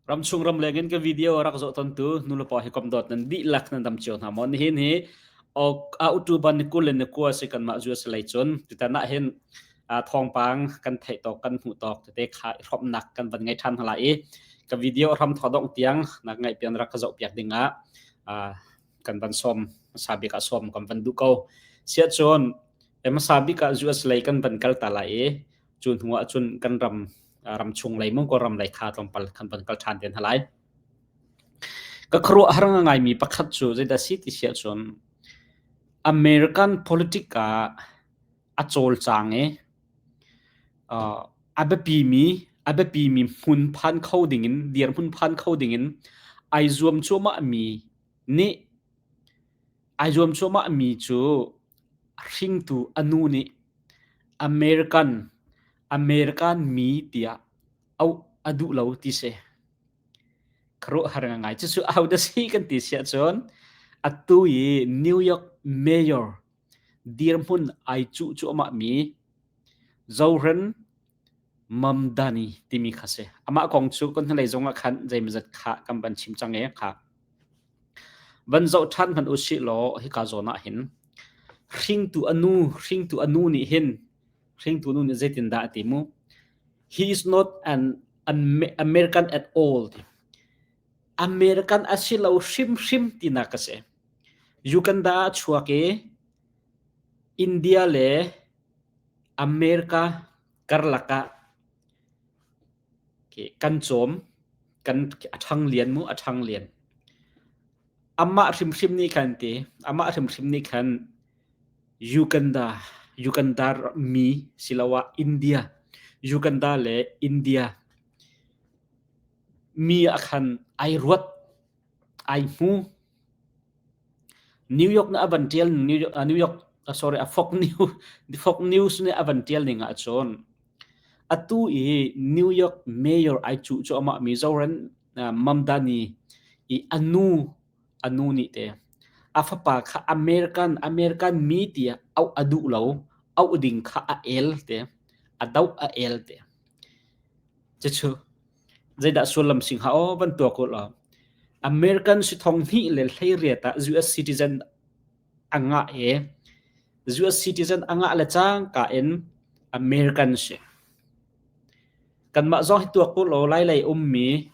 Ramchung ramleng in ka video rak zoh tontu nulepa hi kom dawt nan dihlak nan dam cio hna maw? Nihin hi a utu ban ni kul le ni kua si kanmah zu a si lei cun tutan ah hin thawngpang kan theih tawk kan hmuh tawk tete kha i hrawmnak kan van ngei ṭhan hna lai i ka video hram thawk dongh tiang nak ngaih pian rak ka zoh piak ding ah kan van sawm hmasa bik ah sawm kan van duh ko. Siah cun hmasa bik ah US lei kan van kal ta lai i cu hnu ah cun kan ram ram chung lei mong ram lei kha tlawmpal kan van kal ṭhan te hna lai. Ka khuaruahhar ngaimi pakhat cu zeidah si ti siah cun American politic ah a cawlcang i a biapimi a biapimi hmun phan kho dingin dirhmun phan kho dingin ai zuam cuahmah mi nih ai zuam cuahmah mi cu hringtu a nu nih American American mi tiah auh a duh lo ti si. Khuaruahhar ngai. Cucu ahodah si kan ti siah cun atu i New York Mayor dirhmun ai cuh cuahmah mi Zohran Mamdani timi kha si. Amah kong cu kan hnulei zong ah khan zeimawzat kha kan van chim cang i kha. Van zoh ṭhan hmanh u sih law hika zawn ah hin hringtu a nu hringtu a nu nih hin hringtu nu nih zeitindah a ti mu? He is not an American at all. American a si lo hrimhrim tinak a si. Uganda ah a chuak i India le America karlak ah kan cawm kan a ṭhang lian mu a ṭhang lian. Amah hrimhrim nih khan ti amah hrimhrim nih khan Uganda Uganda mi siloah India Uganda le India mi ah khan ai ruat ai hmu. New York nih a van ṭial New York, New York sorry a Fox News Fox News nih a van ṭial ning ahcun atu i New York mayor ai cuh cuahmah mi Zohran Mamdani i a nu a nu nih te a fapa kha American American mi tiah auh a duh lo auh ding kha a el te a doh a el te cucu Zeidah sullam si hnga aw van tuak u law American si thong hnih le 18 ah US citizen a ngah i US citizen a ngah le cangka in American si. Kanmah zong hi tuak u law Lailei ummi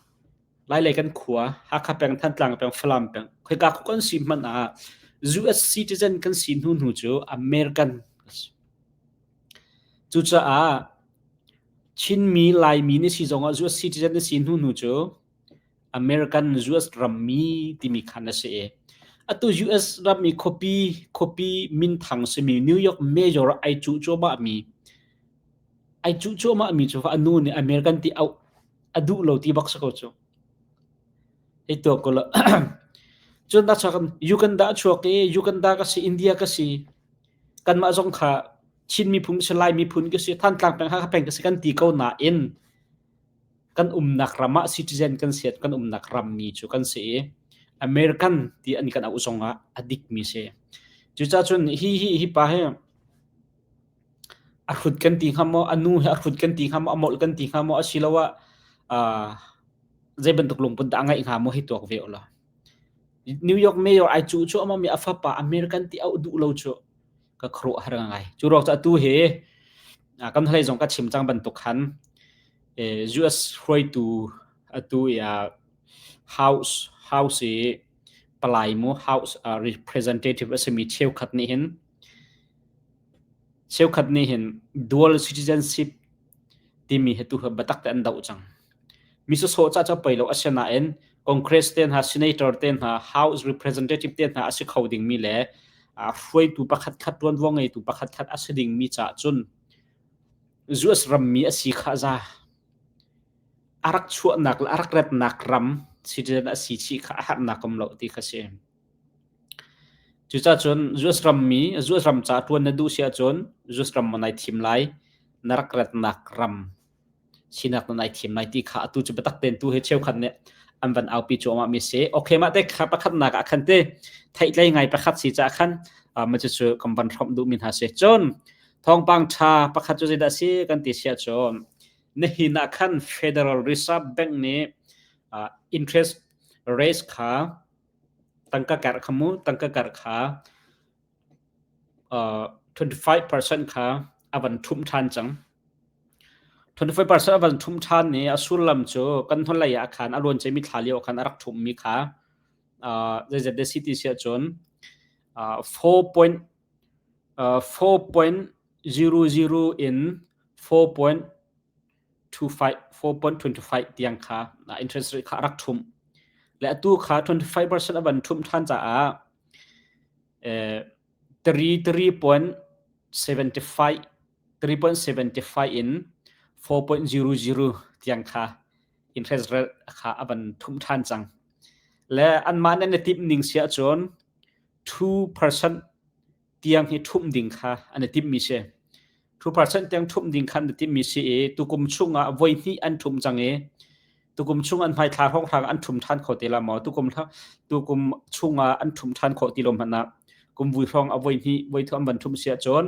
Lailei kan khua Hakha peng Thantlang peng Falam peng khoika khu kan si hmanh ah US citizen kan si hnu hnu cu American Cucaah Chinmi Laimi na si zongah US citizen na si hnu hnu cu American US rammi timi khan a si i atu US ram i khuapi khuapi minthang simi New York mayor ai cuh cuahmah mi ai cuh cuahmah mi cu a nu nih American ti auh a duh lo ti bak si ko cu. Hei tuak ko la. Cun da chuak Uganda a chuak i Uganda ka si India ka si kanmah zong kha Chin miphun ka si Lai miphun ka si Thantlang peng Hakha peng ka si kan ti ko nain kan umnak ram ah citizen kan si kan umnak rammi cu kan si i American ti an kan auh zong ah a dikmi si. Cucaah cun hi hi hi pa hi a hrut kan ti hnga maw a nu hi a hrut kan ti hnga maw a molh kan ti hnga maw asiloah zei bantuk lungput dah a ngeih hnga maw hi tuak ve ulaw. New York mayor ai cuh cuahmah mi a fapa American ti auh duh lo cu ka khuaruahhar ngai. Cu ruang cu atu hi kan hlei zong ka chim cang bantuk khan US hruaitu atu i House House i palai mu House representative a simi cheukhat nih hin cheukhat nih hin dual citizenship timi hi tu hi biatak te an doh cang. Mi sawsawh ca cu pei lo a si nain Congress te hna, Senator te hna, House Representative te hna a si kho dingmi le hruaitu pakhat khat ṭuanvo ngeitu pakhat khat a si dingmi caah cun US rammi a si kha za. A rak chuahnak le a rak ratnak ram citizen a si chih kha a harnak um lo ti kha si. Cucaah cun US rammi, US ram ca ṭuan na duh si ahcun US ram maw nai thim lai, na rak ratnak ram sinak na nai thim lai ti kha atu cu biatak tein tu hi cheukhat nih an van aupi cuahmah mi si. Okay, mah te kha pakhatnak ah khan te theihtlei ngai pakhat si caah khan ma cu kan van hrawmh duhmi hna si. Cun thawngpang ṭha pakhat cu zeidah si kan ti siah cun nihin ah khan Federal Reserve Bank nih Interest rate kha tangka karh kha mu tangka karh kha 25% kha a van ṭhumh ṭhan cang. 25% a van ṭhumh ṭhan i a sullam cu kan hnulei ah khan a luanciami thla lio ah khan a rak ṭhumhmi kha zeizat dah si ti si ahcun 4.00 in 4.25 tiang kha interest rate kha a rak ṭhumh. Le atu kha 25% a van ṭhumh ṭhan caah 3.75 3.75 in 4.00 tiang kha interest rate kha a van ṭhumh ṭhan cang. Le anmah nih an i timh ning si ahcun 2% tiang hi ṭhumh ding kha an i timhmi si. 2% tiang ṭhumh ding kha an i timhmi si i tukum chungah voi hnih an ṭhumh cang i tukum chung an hmaithla hrawnghrang an ṭhum ṭhan kho te la maw? Tukum tukum chungah an ṭhum ṭhan khawh ti lo hmanh ah kum vui hrawng a voi hnih voi thum an van ṭhumh si ahcun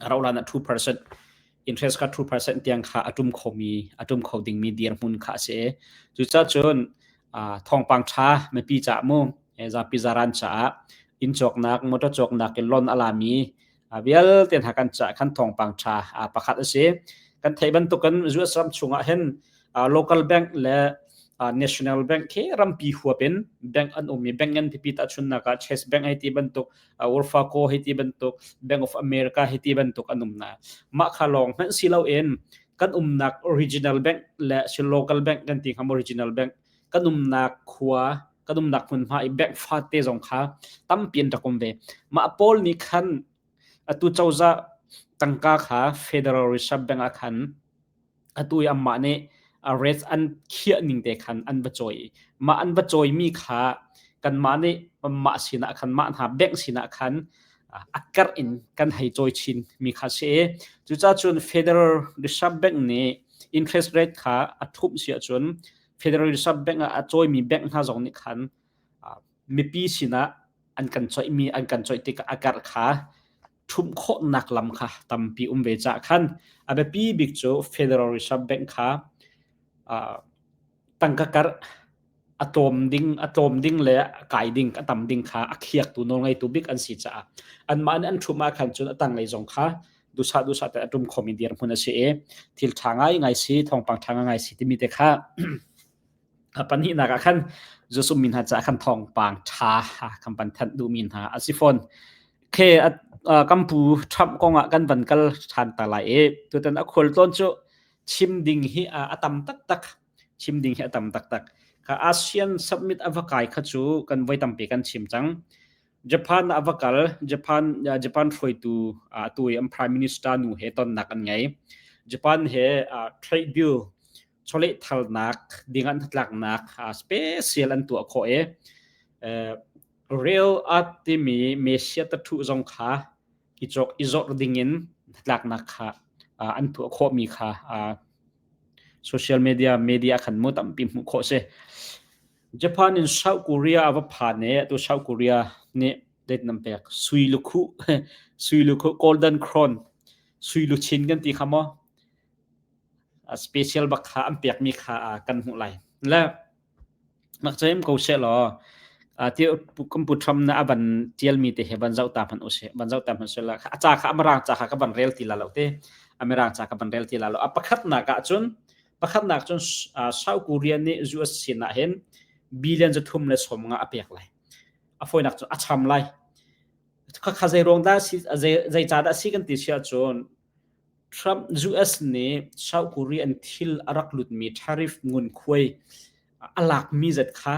rauhlan ah 2% interest kha 2% tiang kha a ṭum khomi a ṭum kho dingmi dirhmun kha a si. Cucaah cun thawngpang ṭha mipi caah mu zapi zaran caah inn cawknak motor cawknak in loan a lami vialte hna kan caah khan thawngpang ṭha pakhat a si. Kan theih bantukin US ram chungah hin local bank le national bank khi rampi huap in bank an um i bank ngan pipi tahchunnak ah Chase Bank hei ti bantuk Wells Fargo hei ti bantuk Bank of America hei ti bantuk an um na. Mah kha lawng hmanh si loin kan umnak regional bank le si local bank kan ti hnga regional bank kan umnak khua kan umnak hmunhma i bank fate zong kha tampi an rak um ve. Mah pawl nih khan atu cozah tangka kha Federal Reserve Bank ah khan atu i anmah nih rates an khiah ning te khan an va cawi. Mah an va cawimi kha kanmah nih mah sinah khan mah hna bank sinah khan a karh in kan hei cawi chin mi kha si i cucaah cun Federal Reserve Bank nih interest rate kha a ṭhumh si ahcun Federal Reserve Bank ah a cawimi bank hna zong nih khan mipi sinah an kan coihmi an kan coih tikah a karh kha ṭhumh khawhnak lam kha tampi um ve caah khan a biapi bik cu Federal Reserve Bank kha tangka karh a tlawm ding a tlawm ding le a kai ding a tam ding kha a khiaktu nawlngeitu bik an si caah anmah nih an ṭhumh ah khan cun a tanglei zong kha duhsah duhsah te a ṭum khomi dirhmun a si i thil ṭha ngaingai si thawngpang ṭha ngaingai si timi te kha a pahnihnak ah khan Jesuh mi hna caah khan thawngpang ṭha kan van thanh duhmi hna a si fawn. Khe kan pu Trump kong ah kan van kal ṭhan ta lai i tutan a khualtlawn cu chim ding hi a tam taktak chim ding hi a tam taktak. Kha ASEAN summit a va kai kha cu kan voi tampi kan chim cang. Japan ah a va kal. Japan Japan hruaitu atu i an prime minister nu he tonnak an ngei. Japan he trade deal chawlehthalnak ding an hnatlaknak special an tuah khawh i real art timi mesia tathu zong kha i cawk i zawrh dingin hnatlaknak kha an tuah khawhmi kha social media media khan mu tampi hmuh khawh si. Japan in South Korea a va phan i atu South Korea nih date nam pek sui lukhu sui lukhu golden crown sui luchin kan ti kha maw special bak kha an pekmi kha kan hmuh lai le mak cem ko she law ti kan pu Trump na avan tialmi te he van zoh ta hmanh usih van zoh ta hmanh usih la a ca kha amarang ca kha ka van rel ti la lo te amirang ca ka van rel ti la lo a pakhatnak ah cun pakhatnak cun South Korea nih US sin ah hin billion 370 a pek lai a fawinak cu a cham lai kha zei ruang dah si zei ca dah si kan ti si ahcun Trump US nih South Korea in thil a rak lutmi tariff ngunkhuai a lakmi zat kha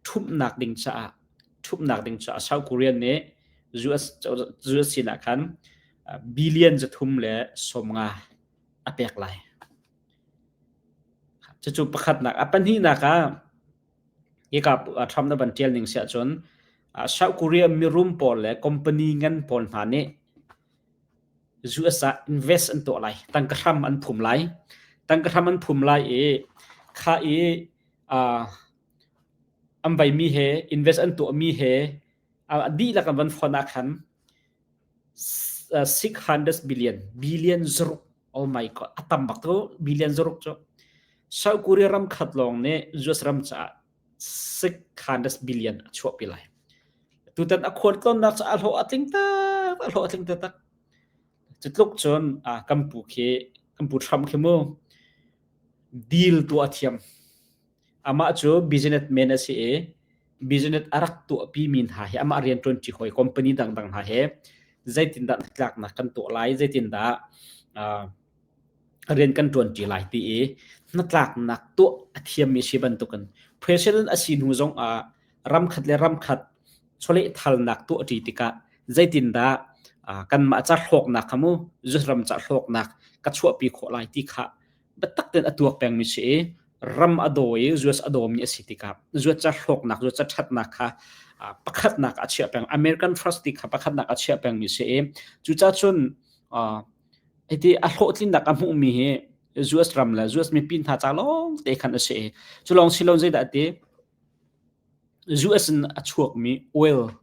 ṭhumhnak ding caah ṭhumhnak ding caah South Korea nih US US sinah khan billion 350 a pek lai. Cucu pakhatnak. A pahnihnak ah hika Trump na van ṭial ning si ahcun South Korea mirum pawl le company ngan pawl hna nih US ah invest an tuah lai. Tangka hram an phum lai. Tangka hram an phum lai i kha i an veimi he invest an tuahmi he a dihlak an van fonh ah khan 600 billion billion zaruk oh my god a tam bak tu billion zaruk cu. South Korea ram khat lawng nih US ram caah 600 billion a chuahpi lai. Tutan a khualtlawnnak cu a hlawh a tling tak, a hlawh a tling taktak. Cu tluk cun kan pu khi, kan pu Trump khi mu deal tuah a thiam. Amah cu businessman a si i business a rak tuahpi mi hna he amah rianṭuanṭi hawi company dangdang hna he zeitindah hnatlaknak kan tuah lai, zeitindah rian kan ṭuanṭi lai ti i hnatlaknak tuah a thiammi si bantukin president a si hnu zongah ramkhat le ramkhat chawlehthalnak tuahṭi tikah zeitindah kanmah ca hlawknak kha mu ram ca hlawknak ka chuahpi khawh lai ti kha biatak tein a tuak pengmi si i ram a daw i US a dawmi a si tikah US ca hlawknak US ca ṭhatnak kha pakhatnak a chiah peng American first ti kha pakhatnak a chiah pengmi si i cucaah cun hiti a hlawhtlinnak a hmuhmi hi US ram le US mipi hna ca lawng te khan a si i cu lawng si lo zeidah ti US in a chuakmi oil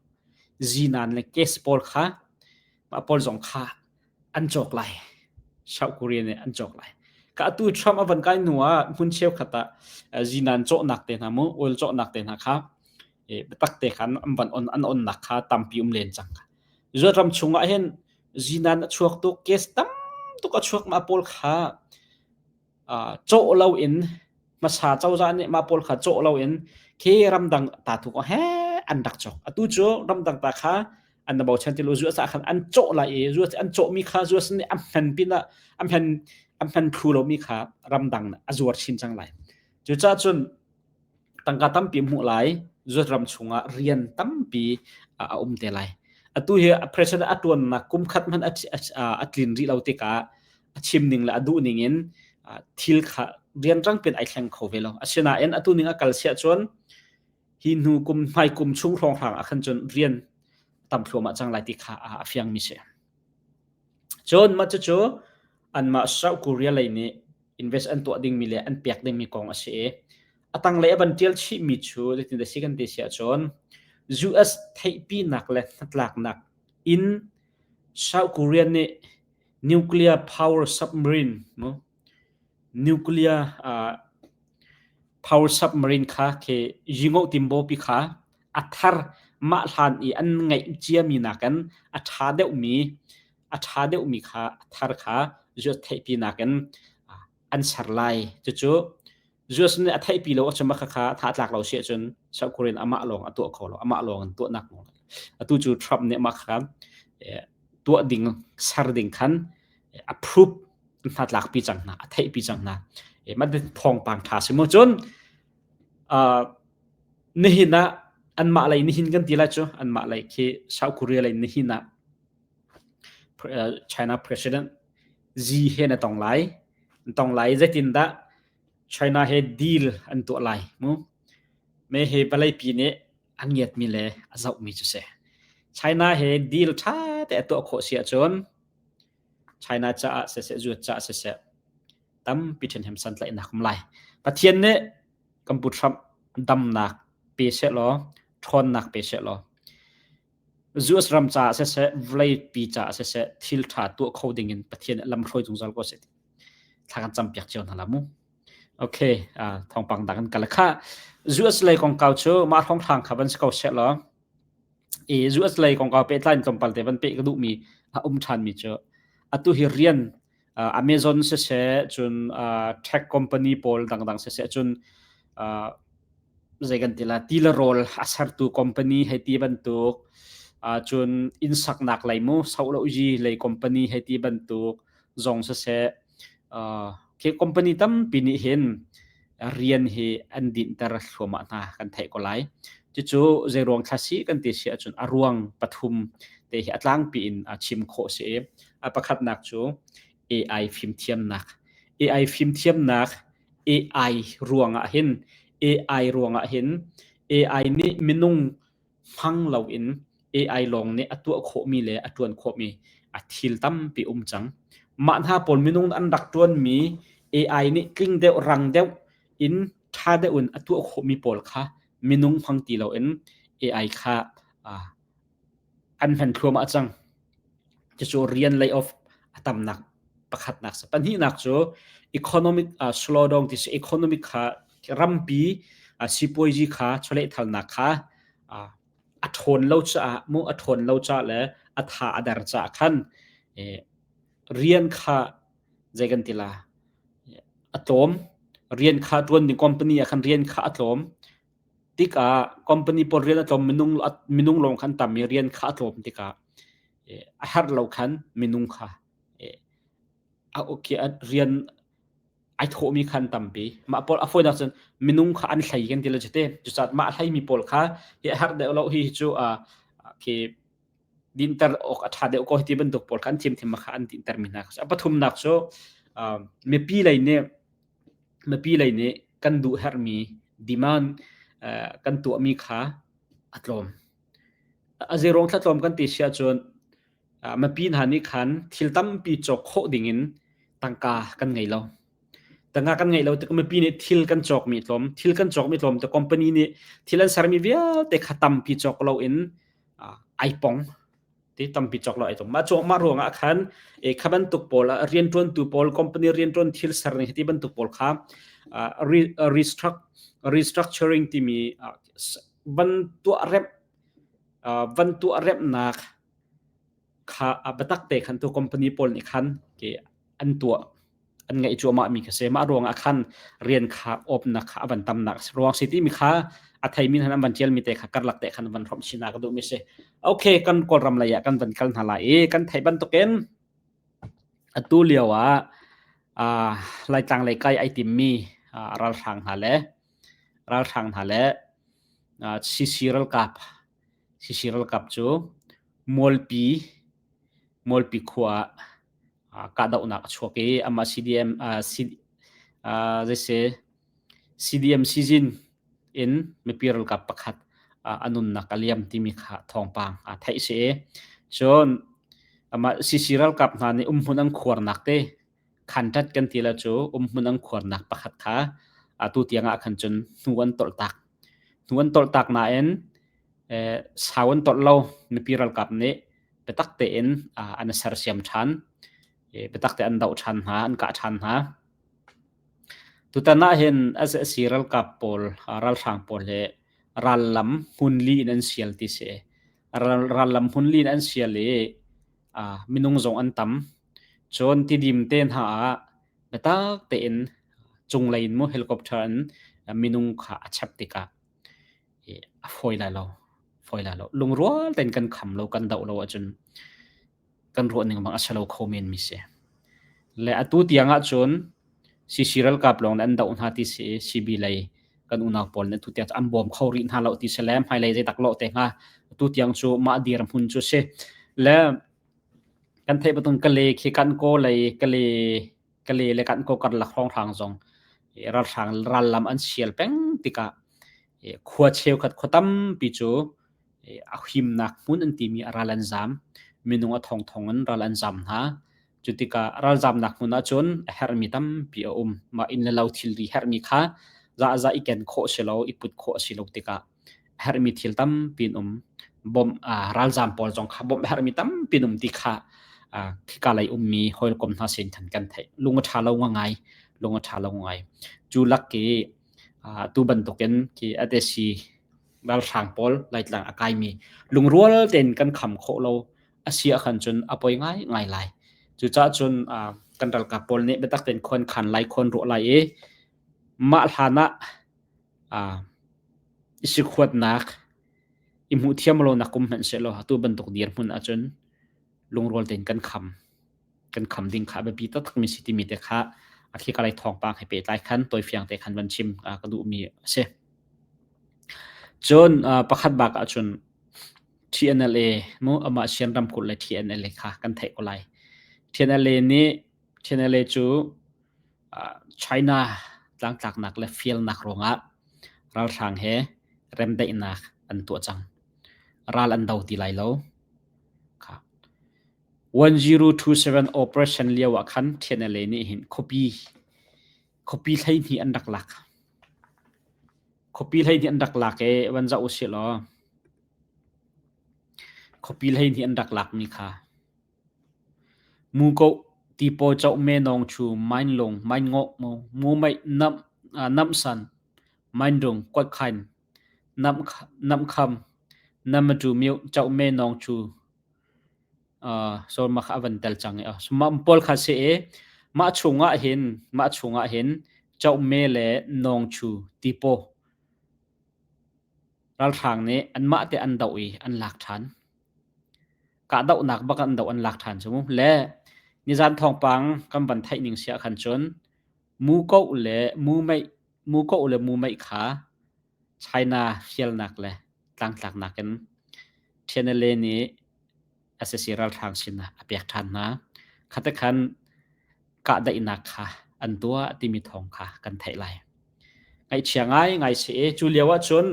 zinan le gas pawl kha mah pawl zong kha an cawk lai. South Korea nih an cawk lai. Ka atu Trump a van kai hnu ah hmun cheukhat ah zinan cawhnak te hna mu oil cawhnak te hna kha biatak te khan an van on an onnak kha tampi um len cang. Zuat ram chungah hin zinan a chuak tuk gas tam tuk a chuak ma pawl kha cawh loin hmasa cozah nih mah pawl kha cawh loin khi ramdang ta tu ko he an rak cawk. Atu cu ramdang ta kha an na bochan ti lo zu sa khan an cawh lai i zu an cawhmi kha zu nih an hman pinah an hman an hman thlu lomi kha ramdang a zuar chin cang lai. Cucaah cun tangka tampi hmuh lai zuat ram chungah rian tampi a um te lai. Atu hi president a tuannak kum khat hmanh a tlin rih lo tikah a chim ning le a duh ning in thil kha rianrang pin ai thleng kho ve lo. Asinain atu ning a kal siah cun hi hnu kum hmai kum chung hrawnghrang ah khan cun rian tam thluahmah cang lai ti kha a fiang mi si. Cun mah cucu anmah South Korea lei nih invest an tuah dingmi le an pek dingmi kong a si i a tanglei a van ṭial chihmi cu zeitin dah si kan ti si ahcun US theihpinak le hnatlaknak in South Korea nih nuclear power submarine mu nuclear uh, power submarine kha khi yingo timbo pi kha a thar mah hlan i an ngeih ciami nakin a ṭha deuhmi a ṭha deuhmi kha a thar kha US theihpi nakin an ser lai. Cucu US nih a theihpi lo ahcun mah khakha tha tlak lo si ahcun South Korean amah lawng a tuah kho lo amah lawng in tuahnak nawl. Atu cu Trump nih mah kha tuah ding ser ding khan approve hnatlakpi cang hna a theihpi cang hna. Mah thawngpang ṭha si mu cun nihin ah anmah lei nihin kan ti lai cu anmah lei khi South Korea lei nihin ah China President Xi he na tong lai. An tong lai zeitindah China he deal an tuah lai mu. Me he vawleipi nih a ngiatmi le a zohmi cu si. China he deal ṭha te a tuah khawh si ahcun China caah siseh, zuat caah siseh tampi ṭhenhem santlaihnak um lai. Pathian nih kan pu Trump damnak pe sehlaw, ṭhawnnak pe sehlaw, US ram caah siseh, vawleipi caah siseh, thil ṭha tuah kho dingin Pathian nih lam hruai zungzal ko seh. Thla kan campiak cio hna la mu. Okay, uh, thawngpang dang kan kal kha. US lei kongkau cu mah hrawnghrang kha van si ko sehlaw, i US lei kongkau pehtlai in tlawmpal te van peh ka duhmi a um ṭhanmi cu atu hi rian uh, Amazon siseh, cun uh, tech company pawl dangdang siseh, cun uh, zei kan ti la ti le rawl a sertu company hei ti bantuk uh, cun inn saknak lei mu sohlozi lei company hei ti bantuk zong siseh uh, khi company tampi nih hin rian hi an dinhter thluahmah hna kan theih ko lai cucu zei ruang thla si kan ti si ahcun a ruang pathum te hi a tlangpi in a chim khawh si i a pakhatnak cu AI fimthiamnak AI fimthiamnak AI ruangah hin AI ruangah hin AI nih minung hmang loin AI lawng nih a tuah khawhmi le a ṭuan khawhmi a thil tampi um cang. Mah hna pawl minung an rak ṭuanmi AI nih tling deuh, rang deuh in ṭha deuh in a tuah khawhmi pawl kha minung hmang ti loin AI kha an hman thluahmah cang. Cucu rian lay off a tamnak. Pakhatnak si. Pahnihnak cu economic uh, slowdown ti si economic kha rampi uh, sipuazi kha chawlehthalnak kha uh, a ṭhawn lo caah mu a ṭhawn lo caah le a tha a der caah khan eh, rian kha zei kan ti la a tlawm rian kha ṭuan ding company ah khan rian kha a tlawm tikah company pawl rian a tlawm minung minung lawng khan tam i rian kha a tlawm tikah a herh lo khan minung kha a okay rian ai thawhmi khan tampi mah pawl a fawinak cun minung kha an hlei kan ti le cite cucaah mah hleimi pawl kha hi a herh deuh lo hi cu khi dinter awk a ṭha deuh ko ti bantuk pawl kha an thim kha an dinter mi hna a pathumnak cu mipi lei nih mipi lei nih kan duh herhmi demand kan tuahmi kha a tlawm a zeirong thla tlawm kan ti si ahcun mipi hna nih khan thil tampi cawk khawh dingin tangka kan ngei lo. Tangka kan ngeih lo tik mipi nih thil kan cawkmi tlawm, thil kan cawkmi tlawm te company nih thil an sermi vialte kha tampi cawk loin ai pong ti tampi cawk lo ai pong. Mah cu mah ruangah khan e kha bantuk pawl rianṭuantu pawl company rianṭuan thil ser ning ti bantuk pawl kha restructuring timi van tuah remh van tuah remhnak kha a biatak te khan tu company pawl nih khan ke an tuah an ngaih cuahmah mi kha si mah ruangah khan rian kha opnak kha a van tamnak ruang si ti mi kha a theimi han an van tial mi te kha karlak te khan van hrom china ka duh mi si okay kan kawlram lei ah kan van kal hna lai i kan thei bantukin atu lio ah laitlang lei kai ai tim mi ralhrang hna le ralhrang hna le CC ralkap CC ralkap cu Mualpi Mualpi khua ah kahdohnak a chuak i amah CDM zeise CDM sizin in mipi ralkap pakhat a nunnak a liam timi kha thawngpang aa theih si i cun amah CC ralkap hna nih umhmun an khuarnak te khanṭat kan ti la cu umhmun an khuarnak pakhat kha atu tiang ah khan cun hnu an tolhtak. Hnu an tolhtak nain sau an tolh lo mipi ralkap nih biatak tein an sersiam ṭhan. Biatak te an doh ṭhan hna, an kah ṭhan hna. Tutan ah hin SAC ralkap pawl, ralhrang pawl hi rallam hmunli in an sial ti si. Rallam hmunli in an sial i minung zong an tam. Cun Tidim te hna ah biatak tein cunglei in mu helicopter in minung kha a chep tikah a fawi lai lo. Fawi lai lo. Lungrual tein kan kham lo, kan doh lo ahcun kan ruah ning bang a si lo kho men mi si. Le atu tiang ahcun CC ralkap lawng nih an doh hna ti si CB lei kan unau pawl nih atu tiang an bawm kho rih hna lo ti si le hmailei zei tak lo te hnga atu tiang cu mah dirhmun cu si. Le Kan theih bantuk Kale khi kan kaw lei Kale Kale le kan kaw karlak hrawnghrang zong ralhrang rallam an sial peng tikah khua cheukhat khua tampi cu a himnak hmun an timi a ral an zam. Minung a thongthong in ral an zam hna. Cu tikah ralzamnak hmun ahcun a herhmi tampi a um. Mah inn le lo thilri herhmi kha zahzah i ken khawh si lo, i put khawh a si lo tikah herhmi thil tampi an um. Bawmh ralzaam pawl zong kha bawmh herhmi tampi an um ti kha khika lei ummi hawikom hna sin khan kan theih. Lung a ṭha lo ngai. Lung a ṭha lo ngai. Cu lak i tu bantukin khi atesi ralhrang pawl Laitlang a kaimi lungrual tein kan kham khawh lo a si ahkhan cun a poi ngai ngai lai. Cucaah cun kan ralkap pawl nih biatak tein khuan khan lai khuan ruah lai i mah hlan ah i sikhuatnak i hmuh thiam lonak kum hmanh sehlaw atu bantuk dirhmun ahcun lungrual tein kan kham kan kham ding kha a biapi taktakmi si timi te kha a thlikalei thawngpang he pehtlai khan tawifiang te khan van chim ka duhmi a si. Cun pakhat bak ahcun TNLA mu amah Sian ramkulh le TNLA kha kan theih ko lai. TNLA nih TNLA cu China tlangtlaknak le fialnak ruangah ralhrang he remdaihnak an tuah cang. Ral an do ti lai lo. Kha. 1027 operation lio ah khan TNLA nih hin khuapi khuapi 12 an rak lak. Khuapi 12 an rak lak i van zoh usih law khuapi 12 an rak lakmi kha Muko. Tipaw Chohme Nawngchu Mainlung Mainngawh Mumeih Namhsan Mindung Kuatkhain Namhkham Namatu Myo Chohme Nawngchu so mah kha a van tel cang i mah pawl kha si i mah chungah hin mah chungah hin Chohme le Nawngchu Tipaw ralhrang nih anmah te an doh i an lak ṭhan. Kahdohnak bak an doh an lak ṭhan cu mu. Le nizan thawngpang kan van theih ning si ah khan cun mukoh le mumeih mukoh le mumeih kha China fialnak le tlangtlaknak in TNLA nih SAC ralhrang sinah a pek ṭhan hna. Khate khan kahdaihnak kha an tuah timi thawng kha kan theih lai. Ngaihchia ngaingai si i cu lio ahcun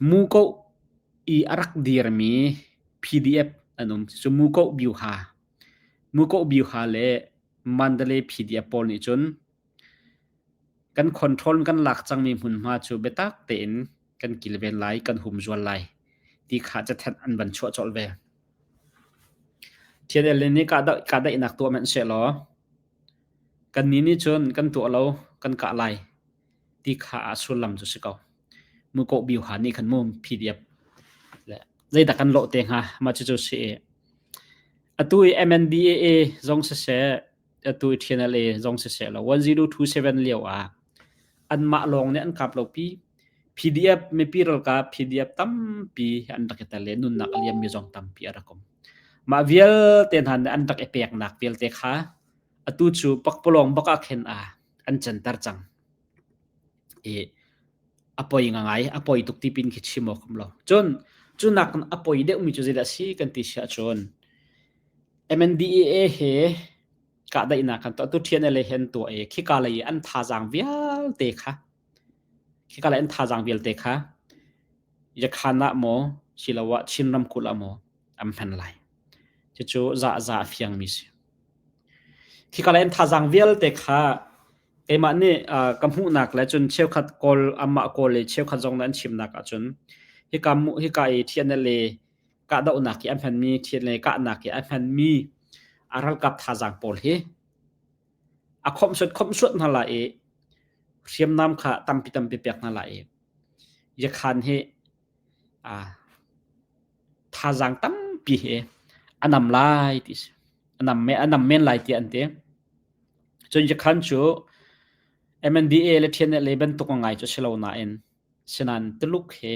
mukoh i a rak dirmi PDF an um. Cu mukoh biuha mukoh biuha le Mandalay PDF pawl nih cun kan control kan lak cangmi hmunhma cu biatak tein kan kilven lai, kan humzual lai ti kha cathanh an van chuah colh ve. TNL nih kahdaihnak tuah hmanh sehlaw kannih nih cun kan tuah lo, kan kah lai ti kha a sullam cu si ko. Mukoh biuha nih khan mu PDF le zeidah kan lawh te hnga mah cucu si i atu i MNDAA zong siseh atu i TNLA zong siseh law 1027 lio ah anmah lawng nih an kap lo pi PDF mipi ralkap PDF tampi an rak i tel i nunnak a liammi zong tampi a rak um. Mah vialte hna nih an rak i peknak vialte kha atu cu pakpalawng bak ah khin a an canter cang. I a poi ngai a poi tuk ti pin khi chim awk um lo. Cun cu nak a poi deuhmi cu zeidah a si kan ti si ahcun MNDAA he kahdaihnak kan tuah tu TNLA he an tuah i khika lei i an thazaang vialte kha khika lei an thazaang vialte kha Yakhan ah maw siloah Chin ramkulh ah maw an hman lai. Cucu za za a fiangmi si. Khika lei an thazaang vialte kha keimah nih ka hmuhnak le cun cheukhat Kawl amah Kawl le cheukhat zong nih an chimnak ahcun hika hika i TNLA kahdohnak i a hmanmi TNLA kahnak i a hmanmi a ralkap thazaang pawl hi a khomhsuat khomhsuat hna lai i hriamnam kha tampi tampi pek hna lai i Yakhan hi thazaang tampi he a nam lai ti si. A nam me a nam men lai tiah an ti. Cun Yakhan cu MNDA le TNLA bantuk ngai cu si lo nain sinain Tuluk he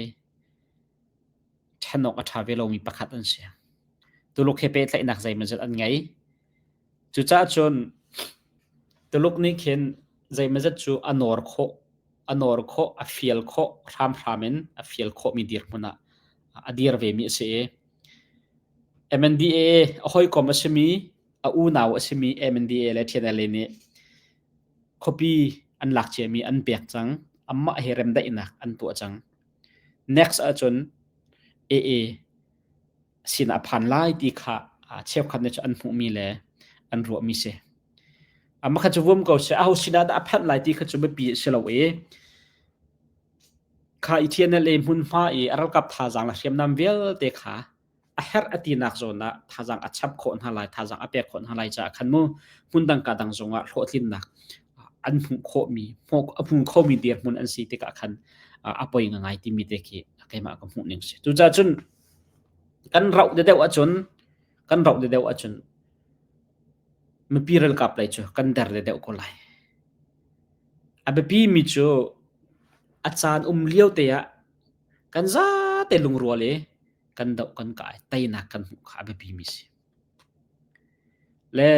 ṭhen awk a ṭha ve lomi pakhat an si. Tuluk he pehtlaihnak zeimawzat an ngei. Cucaah cun Tuluk nih khin zeimawzat cu a nawr khawh, a nawr khawh, a fial khawh, hramhram in a fial khawhmi dirhmun ah a dir vemi a si i MNDAA a hawikom a simi, a unau a simi MNDAA le TNLA nih khuapi an lak ciami an pek cang. Amah he remdaihnak an tuah cang. Next ahcun AA sin a phan lai ti kha cheukhat nih cun an hmuhmi le an ruahmi si. Amah kha cu vum ko seh, aho sinah dah a phanh lai ti kha cu biapi a si lo i kha i TNLA hmunhma i a ralkap thazaang le hriamnam vialte kha a herh a tinak zawn ah thazaang a chap khawh hna lai, thazaang a pek khawh hna lai caah khan mu hmundang ka dang zongah hlawhtlinnak an hmuh khawhmi a hmu khomi dirhmun an si tikah khan a poi ngai timi te khi keimah ka hmuh ning si. Cucaah cun kan rauh deuh ahcun kan rauh deuh ahcun mipi ralkap lei cu kan der deuh ko lai. A biapi mi cu a caan um lio te ah kan zate lungrual i kan doh kan kai teinak kan hmuh kha a biapi mi si. Le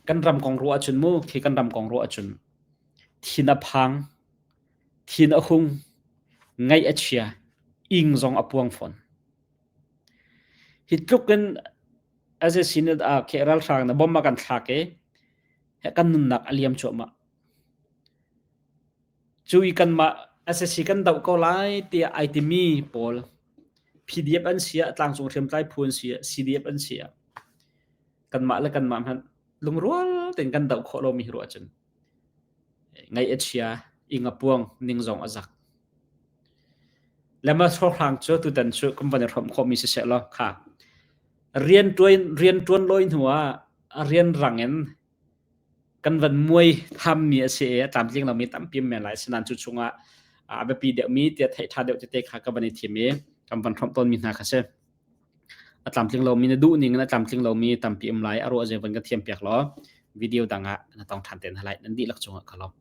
kan ram kong ruah ahcun mu khi kan ram kong ruah ahcun thin a phang thin a hung ngaih a chia ing zong a puang fawn. Hi tluk in SAC nih ah khi ralhrang na bom a kan thlak i kan nunnak a liam cuahmah. Cu i kanmah SAC kan doh ko lai tiah ai timi pawl PDF an si ah tlangcung hriamtlai phu an si ah CDF an si ah kanmah le kanmah hmanh lungrual tein kan doh khawh lomi hi ruah cun ngaih a chia ing a puang ning zong a zak. Lema hrawkhrang cu tutan cu kan van i hrawmh khawhmi siseh law kha. Rianṭuan rianṭuan lawi hnu ah rianrang in kan van muai thammi a si i a tlamtling lomi tampi um men lai. Asinain cu chungah a biapi deuhmi tiah theih ṭha deuh tete kha ka van i thim i kan van hrawmh tawnmi hna kha si. A tlamtling lomi na duh ning in a tlamtling lomi tampi um lai. A ruah zei van ka thiam piak law video dang ah na tong ṭhan te hna lai. Nan dihlak cungah ka lawm.